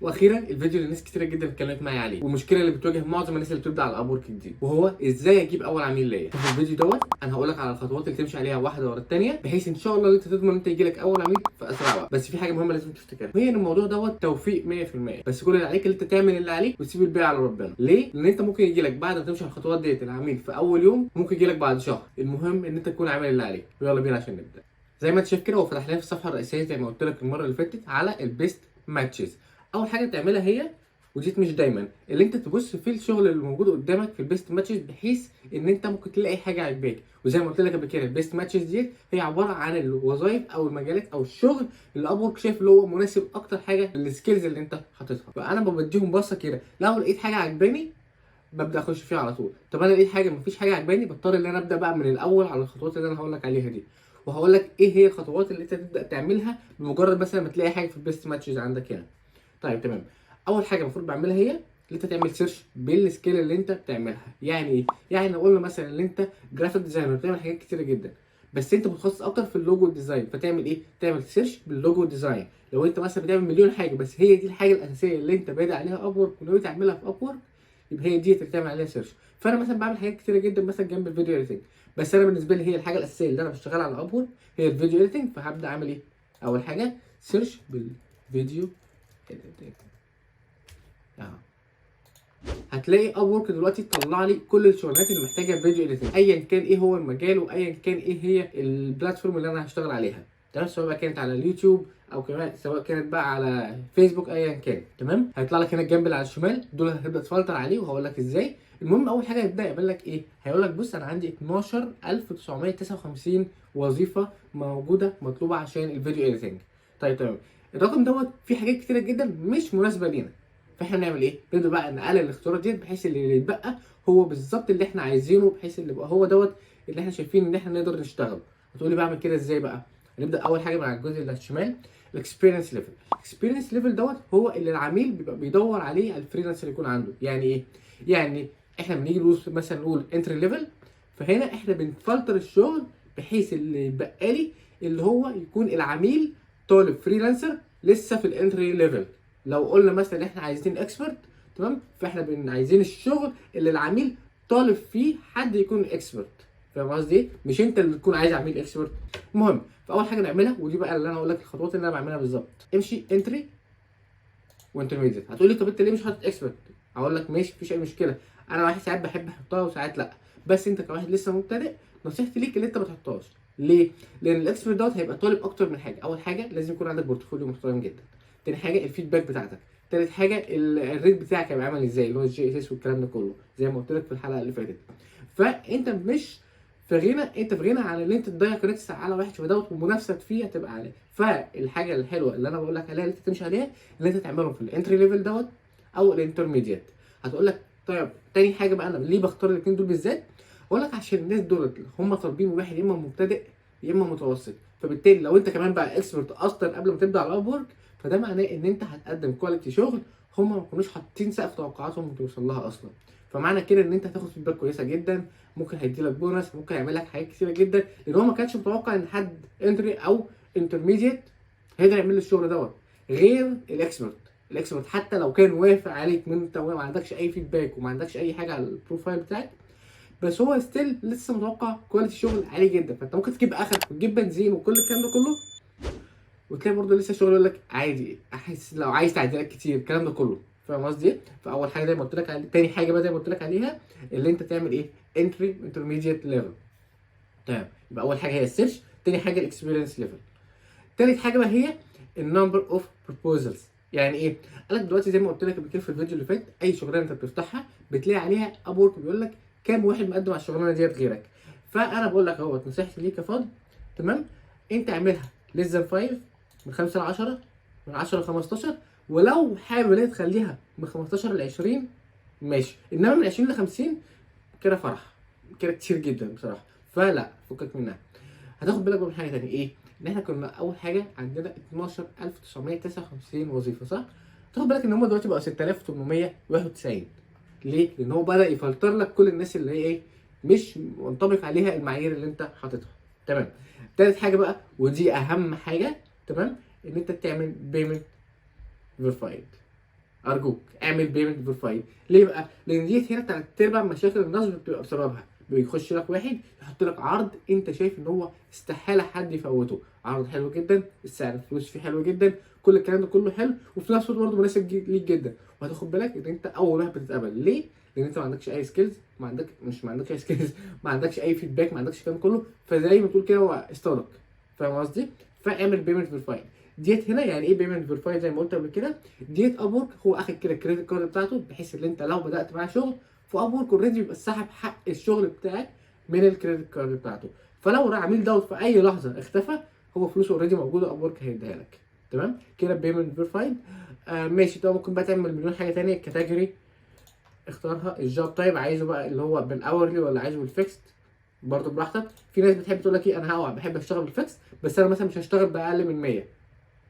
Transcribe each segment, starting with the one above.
واخيرا الفيديو اللي ناس كتيرة جدا اتكلمت معايا عليه، والمشكلة اللي بتواجه معظم الناس اللي بتبدا على Upwork جديد، وهو ازاي اجيب اول عميل ليا. ففي الفيديو دوت انا هقول لك على الخطوات اللي تمشي عليها واحدة ورا الثانيه، بحيث ان شاء الله ان انت تضمن ان انت يجي لك اول عميل في اسرع وقت. بس في حاجة مهمة لازم تفتكرها، وهي ان الموضوع دوت توفيق 100%، بس كل اللي عليك ان انت تعمل اللي عليك وتسيب الباقي على ربنا. ليه؟ لان انت ممكن يجي لك بعد ما تمشي على الخطوات ديت العميل في اول يوم، ممكن يجي لك بعد شهر. المهم ان انت تكون عامل اللي عليك. ويلا بينا عشان نبدا. زي ما انت شايف كده، هو فتح لنا في الصفحة الرئيسية زي ما قلت لك المرة اللي فاتت على ال best matches. اول حاجة تعملها هي، وديت مش دايما، اللي انت تبص في الشغل اللي موجود قدامك في ال best matches، بحيث ان انت ممكن تلاقي حاجة عجباك. وزي ما قلت لك قبل كده، ال best matches ديت هي عبارة عن الوظائف او المجالات او الشغل اللي Upwork شايف اللي هو مناسب اكتر حاجة لل skills اللي انت حاططها. فانا بديهم بصة كده، لو لقيت حاجة عجباني ببدا اخش فيها على طول. طب انا لقيت حاجة مفيش حاجة عجباني، بضطر ان انا ابدا بقى من الاول على الخطوات اللي انا هقول لك عليها دي، وهقول لك ايه هي الخطوات اللي انت تبدا تعملها بمجرد مثلا ما تلاقي حاجة في ال best matches عندك هنا. طيب تمام، اول حاجة المفروض بعملها هي اللي انت تعمل search بال skill اللي انت بتعملها. يعني ايه؟ يعني لو قلنا مثلا ان انت graphic designer بتعمل حاجات كتيرة جدا، بس انت متخصص اكتر في ال logo design، فتعمل ايه؟ تعمل search بال logo design. لو انت مثلا بتعمل مليون حاجه، بس هي دي الحاجة الاساسية اللي انت بادئ عليها Upwork وناوي تعملها في Upwork، يبقى هي دي اللي تعمل عليها search. فانا مثلا بعمل حاجات كتيرة جدا مثلا جنب ال video editing، بس انا بالنسبة لي هي الحاجة الاساسية اللي انا بشتغلها على Upwork هي ال video editing. فهبدا اعمل ايه؟ اول حاجة search بال video editing. هتلاقي Upwork دلوقتي طلع لي كل الشغلانات اللي محتاجه video editing، ايا كان ايه هو المجال وايا كان ايه هي ال platform اللي انا هشتغل عليها، تمام؟ سواء بقى كانت على اليوتيوب او كمان سواء كانت بقى على فيسبوك، ايا كان. تمام، هيطلع لك هنا الجنب اللي على الشمال دول هتبدا تفلتر عليه، وهقول لك ازاي. المهم اول حاجة هيبدا يعمل لك ايه؟ هيقول لك بص، انا عندي 12959 وظيفة موجودة مطلوبه عشان ال video editing. طيب تمام، الرقم دوت فيه حاجات كتيرة جدا مش مناسبة لينا، فاحنا نعمل ايه؟ نبدا بقى نقلل الاختيارات ديت، بحيث اللي يتبقى هو بالظبط اللي احنا عايزينه، بحيث اللي يبقى هو دوت اللي احنا شايفين ان احنا نقدر نشتغله. هتقولي بعمل كده ازاي بقى؟ هنبدا اول حاجة مع الجزء اللي على الشمال، ال experience level. ال experience level دوت هو اللي العميل بيبقى بيدور عليه ال freelancer يكون عنده. يعني ايه؟ يعني احنا بنيجي نقول مثلا نقول entry level، فهنا احنا بنفلتر الشغل بحيث اللي يبقى لي اللي هو يكون العميل طالب freelancer لسه في ال entry level. لو قلنا مثلا احنا عايزين expert، تمام، فاحنا عايزين الشغل اللي العميل طالب فيه حد يكون expert. فاهم قصدي ايه؟ مش انت اللي تكون عايز عميل expert. المهم، فاول حاجة نعملها، ودي بقى اللي انا هقول لك الخطوات اللي انا بعملها بالظبط، امشي entry و intermediate. هتقولي طب انت ليه مش حاطط expert؟ هقول لك ماشي، مفيش اي مشكله، انا واحد ساعات بحب احطها وساعات لا، بس انت كواحد لسه مبتدئ نصيحتي ليك اللي انت ما تحطهاش. ليه؟ لان ال expert دوت هيبقى طالب اكتر من حاجه. اول حاجة لازم يكون عندك portfolio محترم جدا، تاني حاجة ال feedback بتاعتك، تالت حاجة ال rate بتاعك هيبقى عامل ازاي، اللي هو ال GSS والكلام ده كله زي ما قلت لك في الحلقة اللي فاتت. فانت مش في غنى، انت في غنى عن اللي انت تضيع credits على واحد شبه دوت، ومنافسه فيه هتبقى عالية. فالحاجه الحلوة اللي انا بقول لك عليها اللي انت تمشي عليها اللي انت تعمله في ال entry level دوت او ال intermediate. هتقول لك طيب تاني حاجة بقى، انا ليه بختار الاثنين دول بالذات؟ اقول لك عشان الناس دول هم طالبين واحد يا اما مبتدئ يا اما متوسط، فبالتالي لو انت كمان بقى expert اصلا قبل ما تبدا على Upwork، فده معناه ان انت هتقدم quality شغل هم ما كانوش حاطين سقف توقعاتهم توصل لها اصلا. فمعنى كده ان انت هتاخد feedback كويسة جدا، ممكن هيدي لك بونص، ممكن يعمل لك حاجات كتيرة جدا، لان هو ما كانش متوقع ان حد entry او intermediate هيقدر يعمل له الشغل دوت غير ال expert. ال expert حتى لو كان وافق عليك من انت وما عندكش اي feedback وما عندكش اي حاجة على ال profile بتاعك، بس هو still لسه متوقع quality شغل عالي جدا. فانت ممكن تجيب اخرك وتجيب بنزين وكل الكلام ده كله، وتلاقي برضه لسه شغل يقول لك عادي، احس لو عايز تعديلات كتير، الكلام ده كله. فاهم قصدي ايه؟ فاول حاجة زي ما قلت لك عليه. تاني حاجة بقى زي ما قلت لك عليها، اللي انت تعمل ايه؟ entry intermediate level. تمام، يبقى اول حاجة هي ال search، تاني حاجة ال experience level، تالت حاجة بقى هي ال number of proposals. يعني ايه؟ قال لك دلوقتي زي ما قلت لك قبل كده في الفيديو اللي فات، اي شغلانة انت بتفتحها بتلاقي عليها Upwork بيقول لك كام واحد مقدم على الشغلانة ديت غيرك. فانا بقول لك اهوت نصيحتي ليك يا فاضل، تمام، انت اعملها less than 5، من 5 ل 10، من 10 ل 15، ولو حابب ان تخليها من 15 ل 20 ماشي، انما من 20 ل 50 كده فرح كده كتير جدا بصراحه، فلا فكك منها. هتاخد بالك بقى من حاجة تانية، ايه؟ ان احنا كنا اول حاجة عندنا 12959 وظيفه، صح؟ تاخد بالك ان هم دلوقتي بقوا 6891. ليه؟ لان هو بدا يفلتر لك كل الناس اللي هي ايه؟ مش منطبق عليها المعايير اللي انت حاططها. تمام، تالت حاجة بقى، ودي اهم حاجه، تمام، ان انت تعمل payment verified. ارجوك اعمل payment verified. ليه بقى؟ لان ديت هنا تلات ارباع مشاكل النصب بتبقى بسببها. بيخش لك واحد يحط لك عرض انت شايف ان هو استحالة حد يفوته، عرض حلو جدا، السعر الفلوس فيه حلو جدا، كل الكلام ده كله حلو، وفي نفس الوقت برضه مناسب ليك جدا. وهتاخد بالك ان انت اول واحد بتتقبل. ليه؟ لان انت ما عندكش اي skills، ما عندك مش ما عندكش اي skills، ما عندكش اي feedback، ما عندكش الكلام كله، فزي ما تقول كده هو اصطادك. فاهم قصدي؟ فاعمل payment verified. ديت هنا يعني ايه payment verified؟ زي ما قلت قبل كده، ديت Upwork هو اخد كده ال credit card بتاعته، بحيث ان انت لو بدات معاه شغل في Upwork already بيبقى سحب حق الشغل بتاعك من ال credit card بتاعته. فلو العميل دوت في اي لحظة اختفى، هو فلوسه already موجوده، Upwork هيديها لك. تمام كده payment verified. ماشي. طب ممكن بقى تعمل مليون حاجة تانية. category اختارها، ال job type عايزه بقى اللي هو بال hourly ولا عايزه بال fixed، برضه براحتك. في ناس بتحب تقول لك ايه، انا هقع بحب اشتغل بال fixed، بس انا مثلا مش هشتغل باقل من 100،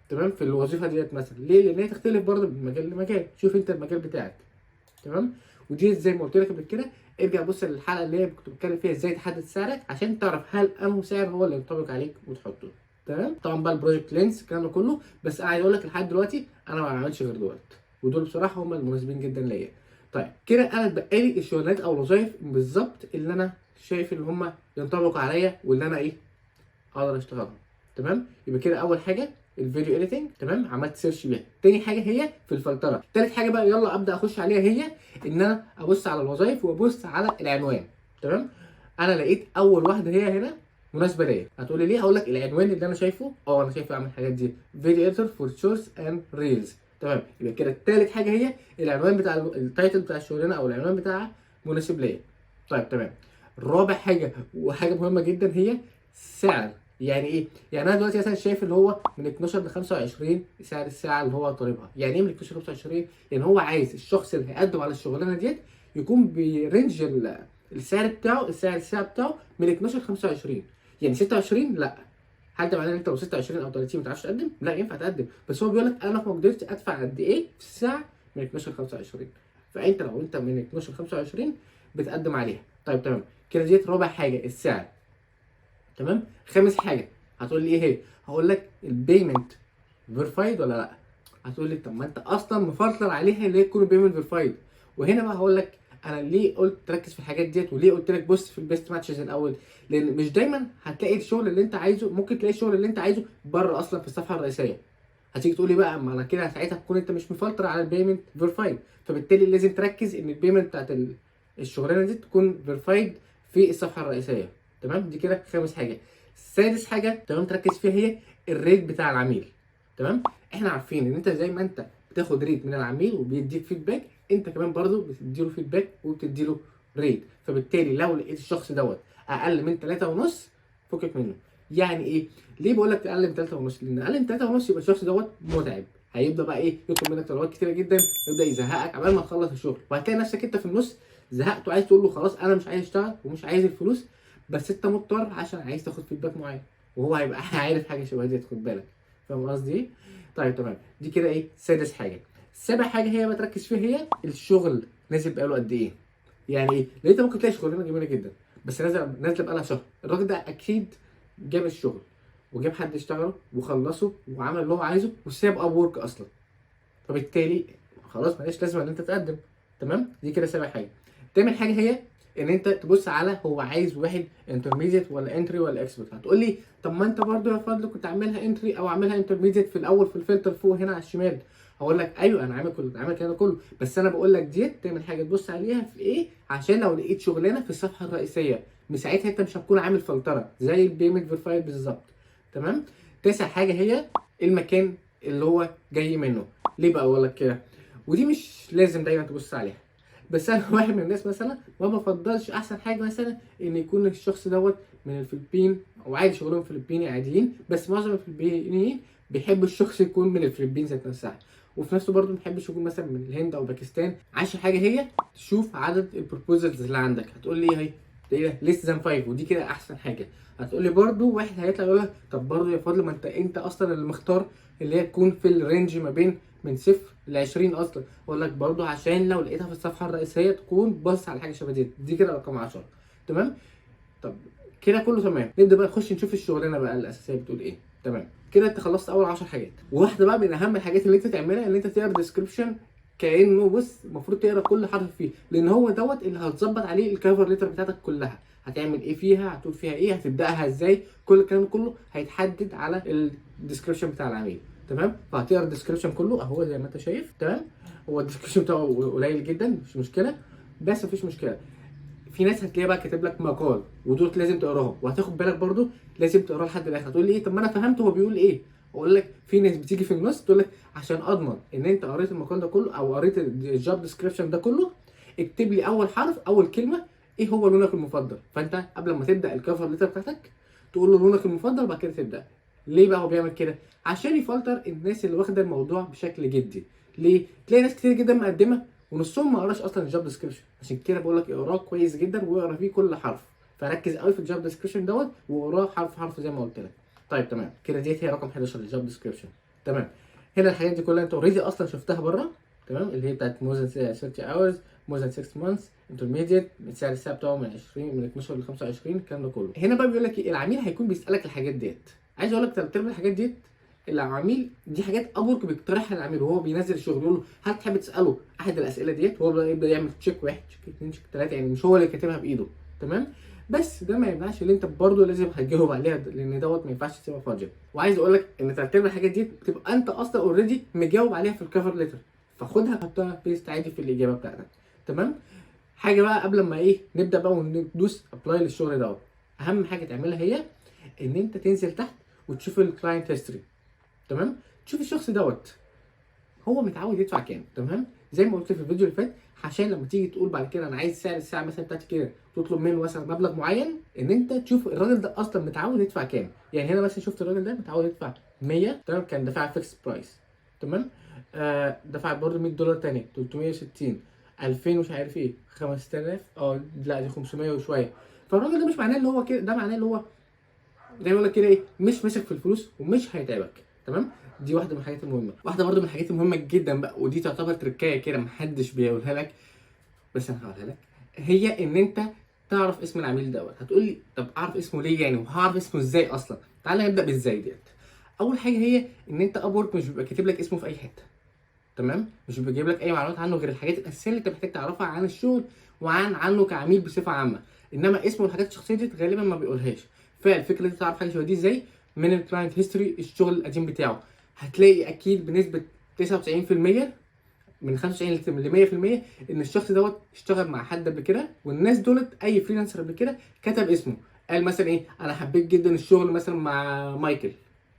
تمام، في الوظيفة ديت مثلا. ليه؟ لان هي تختلف برضه من مجال لمجال، شوف انت المجال بتاعك. تمام. ودي زي ما قلت لك قبل كده، ارجع بص للحلقة اللي هي كنت بتكلم فيها ازاي تحدد سعرك، عشان تعرف هل انه سعر هو اللي ينطبق عليك وتحطه. تمام. طبعا بقى ال project length الكلام ده كله، بس عايز اقول لك لحد دلوقتي انا ما بعملش غير دولت، ودول بصراحة هم المناسبين جدا ليا. طيب كده انا اتبقى لي الشغلانات او الوظائف بالظبط اللي انا شايف ان هم ينطبقوا عليا واللي انا ايه اقدر اشتغلهم. تمام. يبقى كده اول حاجة ال video editing، تمام، عملت search بيها. تاني حاجة هي في الفلتره. تالت حاجة بقى يلا ابدا اخش عليها، هي ان انا ابص على الوظائف وابص على العنوان. تمام. انا لقيت اول واحدة هي هنا مناسبة ليا. هتقولي ليه؟ هقول لك العنوان اللي انا شايفه، انا شايفه اعمل الحاجات دي، video editor for shorts and reels. تمام. يبقى كده تالت حاجة هي العنوان بتاع ال title بتاع الشغلانة او العنوان بتاعها مناسب ليا. طيب تمام. رابع حاجة وحاجه مهمة جدا هي السعر. يعني ايه؟ يعني انا دلوقتي مثلا شايف اللي هو من 12 ل 25 سعر الساعة اللي هو طالبها. يعني ايه من 12 ل 25؟ يعني هو عايز الشخص اللي هيقدم على الشغلانة ديت يكون ب range السعر بتاعه، السعر الساعة بتاعه من 12 ل 25، يعني 26 لا. هل ده معناه ان انت لو 26 او 30 ما تعرفش تقدم؟ لا، ينفع تقدم، بس هو بيقول لك انا في مقدرتي ادفع قد ايه في الساعة من 12 ل 25. فانت لو انت من 12 ل 25 بتقدم عليها. طيب تمام كده، ديت رابع حاجة السعر. تمام. خامس حاجة هتقول لي ايه هي؟ هقول لك ال payment verified ولا لا. هتقول لي طب ما انت اصلا مفلتر عليها اللي هي تكون payment verified. وهنا بقى هقول لك انا ليه قلت تركز في الحاجات ديت، وليه قلت لك بص في ال best matches الاول، لان مش دايما هتلاقي الشغل اللي انت عايزه. ممكن تلاقي الشغل اللي انت عايزه بره اصلا في الصفحة الرئيسيه. هتيجي تقولي بقى ما انا كده ساعتها تكون انت مش مفلتر على ال payment verified. فبالتالي لازم تركز ان ال payment بتاعت الشغلانة دي تكون verified في الصفحة الرئيسيه. تمام. دي كده خامس حاجه. سادس حاجة تمام تركز فيها هي ال rate بتاع العميل. تمام. احنا عارفين ان انت زي ما انت بتاخد rate من العميل وبيديك feedback، انت كمان برضو بتديله feedback وبتديله rate. فبالتالي لو لقيت الشخص دوت اقل من 3.5 فكك منه. يعني ايه؟ ليه بقول لك اقل من 3.5؟ لان اقل من 3.5 يبقى الشخص دوت متعب، هيبدا بقى ايه يطلب منك طلبات كتيرة جدا، يبدا يزهقك عبال ما تخلص الشغل، وهتلاقي نفسك انت في النص زهقت وعايز تقول له خلاص انا مش عايز اشتغل ومش عايز الفلوس، بس انت مضطر عشان عايز تاخد feedback معين، وهو هيبقى عارف حاجة شبه دي، خد بالك. فاهم قصدي ايه؟ طيب تمام. دي كده ايه سادس حاجه. سابع حاجة هي بتركز فيها هي الشغل نازل بقاله قد ايه. يعني ايه؟ لان انت ممكن تلاقي شغلانة جميلة جدا بس نازله نازله بقالها شهر. الراجل ده اكيد جاب الشغل وجاب حد يشتغله وخلصه وعمل اللي هو عايزه وساب Upwork اصلا، فبالتالي خلاص ماليش لازمه ان انت تقدم. تمام. دي كده سابع حاجه. تامن حاجة هي ان انت تبص على هو عايز واحد intermediate ولا entry ولا expert. هتقول لي طب ما انت برضو يا فضل كنت عاملها entry او عاملها intermediate في الاول في الفلتر فوق هنا على الشمال. هقول لك ايوه انا عامل كل عامل كده كله، بس انا بقول لك ديت تعمل حاجة تبص عليها في ايه، عشان لو لقيت شغلانة في الصفحة الرئيسية من ساعتها انت مش هتكون عامل فلترة زي ال payment verified بالظبط. تمام. تاسع حاجة هي المكان اللي هو جاي منه. ليه بقى اقول لك كده؟ ودي مش لازم دايما تبص عليها، بس انا واحد من الناس مثلا ما بفضلش احسن حاجة مثلا ان يكون الشخص دوت من الفلبين، او عادي شغلهم فلبيني عاديين، بس معظم الفلبينيين بيحبوا الشخص يكون من الفلبين ذات نفسها، وفي نفسه برضه ما بيحبش يكون مثلا من الهند او باكستان. عاشر حاجة هي تشوف عدد ال proposals اللي عندك. هتقول لي ايه هي؟ ده less than 5، ودي كده احسن حاجه. هتقول لي برضه واحد هيطلع يقول لك طب برضه يا فضل ما انت اصلا اللي مختار اللي هي تكون في ال range ما بين من 0 ل 20 اصلا. اقول لك برضه عشان لو لقيتها في الصفحة الرئيسية تكون بص على حاجة شبه دي. دي كده رقم 10. تمام. طب كده كله تمام، نبدا بقى نخش نشوف الشغلانة بقى الاساسية بتقول ايه. تمام كده انت خلصت اول 10 حاجات. وواحدة بقى من اهم الحاجات اللي انت تعملها ان انت تقرا description كانه بص، المفروض تقرا كل حرف فيه، لان هو دوت اللي هتظبط عليه ال cover letter بتاعتك كلها. هتعمل ايه فيها، هتقول فيها ايه، هتبداها ازاي، كل الكلام كله هيتحدد على ال description بتاع العميل. تمام؟ فهتقرا ال description كله اهو زي ما انت شايف. تمام؟ هو ال description بتاعه قليل جدا، مش مشكله، بس مفيش مشكله، في ناس هتلاقيها بقى كاتب لك مقال، ودول لازم تقراهم. وهتاخد بالك برضو لازم تقراه لحد الاخر. هتقول لي ايه؟ طب ما انا فهمت هو بيقول ايه. اقول لك في ناس بتيجي في النص تقول لك عشان اضمن ان انت قريت المقال ده كله او قريت ال job description ده كله، اكتب لي اول حرف، اول كلمه، ايه هو لونك المفضل. فانت قبل ما تبدا ال cover letter بتاعتك تقول له لونك المفضل وبعد كده تبدا. ليه بقى هو بيعمل كده؟ عشان يفلتر الناس اللي واخده الموضوع بشكل جدي. ليه؟ تلاقي ناس كتير جدا مقدمه ونصهم ما قراش اصلا ال job description. عشان كده بقول لك اقراه كويس جدا واقرا فيه كل حرف. فركز قوي في ال job description دوت واقراه حرف حرف زي ما قلت لك. طيب تمام كده، ديت هي رقم 11، ال job description. تمام؟ هنا الحاجات دي كلها انت already اصلا شفتها بره. تمام؟ اللي هي بتاعت more than 30 hours، more than 6 months، intermediate، سعر الساعة بتاعه من 20، من 12 ل 25، الكلام ده كله. هنا بقى بيقول لك ايه؟ العميل هيكون بيسالك الحاجات ديت. عايز اقول لك تلات ارباع الحاجات ديت العميل، دي حاجات Upwork بيقترحها للعميل وهو بينزل الشغل، يقول له هل تحب تساله احد الاسئلة ديت؟ هو بقى يبدا يعمل check واحد، check اثنين، check ثلاثه، يعني مش هو اللي كاتبها بايده. تمام؟ بس ده ما يمنعش ان انت برضه لازم هتجاوب عليها، لان دوت ما ينفعش تسيبها فاضيه. وعايز اقول لك ان تلات ارباع الحاجات دي بتبقى انت اصلا already مجاوب عليها في ال cover letter، فخدها حطها paste عادي في الاجابة بتاعتك. تمام؟ حاجة بقى قبل ما ايه نبدا بقى وندوس apply للشغل دوت، اهم حاجة تعملها هي ان انت تنزل تحت وتشوف ال client history. تمام؟ تشوف الشخص دوت هو متعود يدفع كام. تمام؟ زي ما قلت في الفيديو اللي فات، عشان لما تيجي تقول بعد كده انا عايز سعر الساعة مثلا بتاعتي كده، تطلب منه مثلا مبلغ معين، ان انت تشوف الراجل ده اصلا متعود يدفع كام. يعني هنا مثلا شفت الراجل ده متعود يدفع 100. تمام؟ كان دفع fixed price. تمام؟ دفع برضه 100 دولار تاني، 360، 2000 ومش عارف ايه، 5000، لا دي 500 وشويه. فالراجل ده مش معناه اللي هو كده، ده معناه اللي هو زي ما بيقول لك كده ايه، مش ماسك في الفلوس ومش هيتعبك. تمام؟ دي واحدة من الحاجات المهمه. واحدة برضو من الحاجات المهمة جدا بقى، ودي تعتبر تركايه كده محدش بيقولها لك بس انا هقولها لك، هي ان انت تعرف اسم العميل دوت. هتقول لي طب اعرف اسمه ليه يعني؟ وهعرف اسمه ازاي اصلا؟ تعالى نبدا بالازاي ديت. اول حاجة هي ان انت Upwork مش بيبقى كاتب لك اسمه في اي حته. تمام؟ مش بيبقى جايب لك اي معلومات عنه غير الحاجات الاساسية اللي انت محتاج تعرفها عن الشغل وعن عنه كعميل بصفة عامه، انما اسمه والحاجات الشخصية دي غالبا ما بيقولهاش. فالفكرة دي تعرف حاجة شبه دي ازاي؟ من ال client history، الشغل القديم بتاعه. هتلاقي اكيد بنسبة 99%، من 95 ل 100%، ان الشخص دوت اشتغل مع حد قبل كده، والناس دولت اي freelancer قبل كده كتب اسمه، قال مثلا ايه، انا حبيت جدا الشغل مثلا مع مايكل.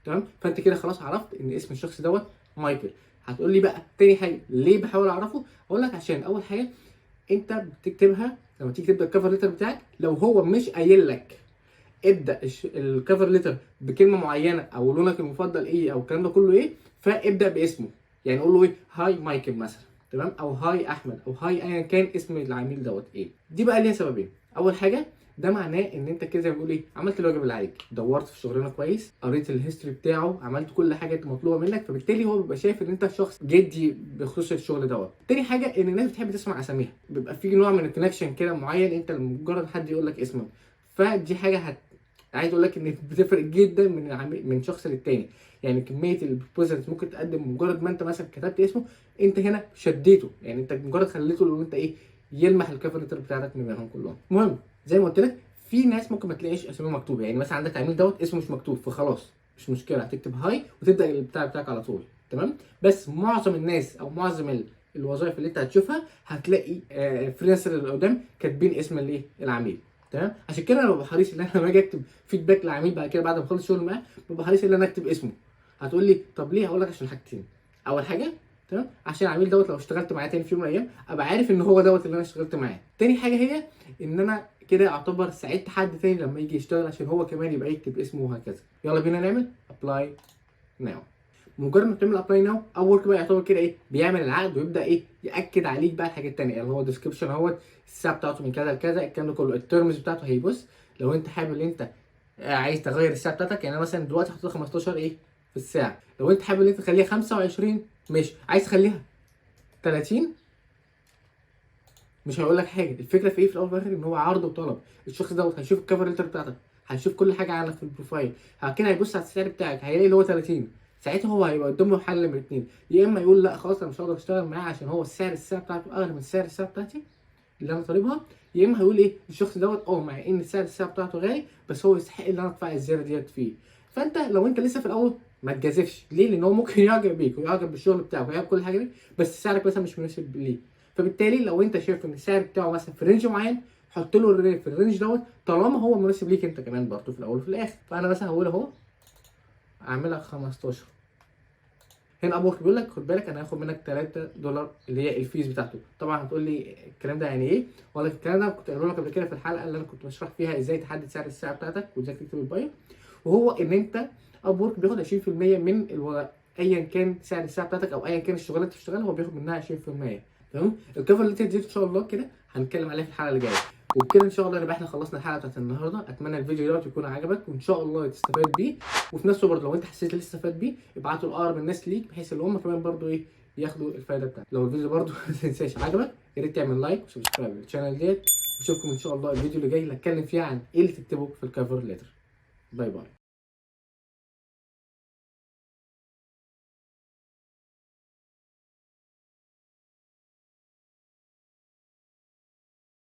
تمام؟ فانت كده خلاص عرفت ان اسم الشخص دوت مايكل. هتقول لي بقى تاني حاجه، ليه بحاول اعرفه؟ اقول لك عشان اول حاجة انت بتكتبها لما تيجي تبدا ال cover letter بتاعك، لو هو مش قايل لك ابدا ال cover letter بكلمه معينة او لونك المفضل ايه او الكلام ده كله ايه، فابدا باسمه. يعني قول له ايه، hi مايكل مثلا، تمام؟ او hi احمد، او hi ايا كان اسم العميل دوت ايه. دي بقى ليها سببين. اول حاجه، ده معناه ان انت كده زي ما بيقول ايه، عملت الواجب اللي عليك، دورت في شغلانة كويس، قريت ال history بتاعه، عملت كل حاجة انت مطلوبه منك، فبالتالي هو بيبقى شايف ان انت شخص جدي بخصوص الشغل دوت. تاني حاجه، ان الناس بتحب تسمع اساميها، بيبقى في نوع من ال connection كده معين انت مجرد حد يقول لك اسمك. فدي حاجة عايز اقول لك ان بتفرق جدا من شخص للتاني. يعني كمية ال proposals ممكن تقدم مجرد ما انت مثلا كتبت اسمه، انت هنا شديته، يعني انت مجرد خليته لو انت ايه يلمح ال cover letter بتاعتك من بينهم كلهم. المهم زي ما قلت لك، في ناس ممكن ما تلاقيش اسامي مكتوبه، يعني مثلا عندك عميل دوت اسمه مش مكتوب، فخلاص مش مشكله، هتكتب hi وتبدا البتاع بتاعك على طول. تمام؟ بس معظم الناس او معظم الوظائف اللي انت هتشوفها هتلاقي freelancer اللي قدام كاتبين اسم الايه العميل. تمام؟ عشان كده انا ببقى حريص ان انا لما اجي اكتب feedback للعميل بعد كده، بعد ما اخلص شغل معاه، ببقى حريص ان انا اكتب اسمه. هتقول لي طب ليه؟ هقول لك عشان حاجتين. اول حاجه، تمام، عشان العميل دوت لو اشتغلت معاه تاني في يوم من الايام ابقى عارف ان هو دوت اللي انا اشتغلت معاه. تاني حاجة هي ان انا كده اعتبر ساعدت حد تاني لما يجي يشتغل، عشان هو كمان يبقى يكتب اسمه وهكذا. يلا بينا نعمل apply now. مجرد ما بتعمل apply now، Upwork بقى يعتبر كده ايه، بيعمل العقد ويبدا ايه ياكد عليك بقى الحاجات التانية، يعني هو description اهوت، الساعة بتاعته من كذا لكذا، الكلام ده كله، ال terms بتاعته. هيبص لو انت حابب ان انت عايز تغير الساعة بتاعتك، يعني انا مثلا دلوقتي حطيت 15 ايه في الساعه، لو انت حابب ان انت تخليها 25 ماشي، عايز تخليها 30 مش هيقول لك حاجه. الفكرة في ايه؟ في الاول وفي الاخر ان هو عرض وطلب. الشخص دوت هيشوف ال cover letter بتاعتك، هيشوف كل حاجة عنك في ال profile، كده هيبص على السعر بتاعك، هيلاقي اللي هو 30. ساعتها هو هيبقى قدامه حل من الاثنين، يا اما يقول لا خلاص انا مش هقدر اشتغل معاه عشان هو سعر الساعة بتاعته اغلى من سعر الساعة بتاعتي اللي انا طالبها، يا اما هيقول ايه الشخص دوت مع ان سعر الساعة بتاعته غالي بس هو يستحق ان انا ادفع الزيادة ديت فيه. فانت لو انت لسه في الاول ما تجازفش، ليه؟ لان هو ممكن يعجب بيك ويعجب بالشغل بتاعك ويعجب كل حاجة بيك، بس سعرك مثلا مش مناسب ليه. فبالتالي لو انت شايف ان السعر بتاعه مثلا في range معين، حط له في ال range دوت طالما هو مناسب ليك انت كمان برضه في الاول وفي الاخر. فانا مثلا هقول اهو اعملها 15. هنا Upwork بيقول لك خد بالك انا هاخد منك $3 اللي هي ال fees بتاعته. طبعا هتقول لي الكلام ده يعني ايه؟ اقول لك الكلام ده كنت قايله لك قبل كده في الحلقة اللي انا كنت بشرح فيها ازاي تحدد سعر الساعة بتاعتك وازاي تكتب ال bio، وهو ان انت Upwork بياخد 20% من ايا كان سعر الساعة بتاعتك او ايا كان الشغلانة اللي بتشتغلها هو بياخد منها 20%. تمام؟ ال cover letter دي ان شاء الله كده هنتكلم عليها في الحلقة اللي جاية. وبكده ان شاء الله نبقى احنا خلصنا الحلقة بتاعت النهارده. اتمنى الفيديو دوت يكون عجبك وان شاء الله تستفاد بيه، وفي نفس الوقت لو انت حسيت لسه استفاد بيه ابعته لاقرب الناس ليك بحيث ان هم كمان برضو ايه ياخدوا الفايدة بتاعته. لو الفيديو برضو ما تنساش عجبك يا ريت تعمل like و subscribe لل channel ديت، واشوفكم ان شاء الله الفيديو اللي جاي اللي هتكلم فيه عن ايه اللي تكتبه في ال cover letter. bye bye.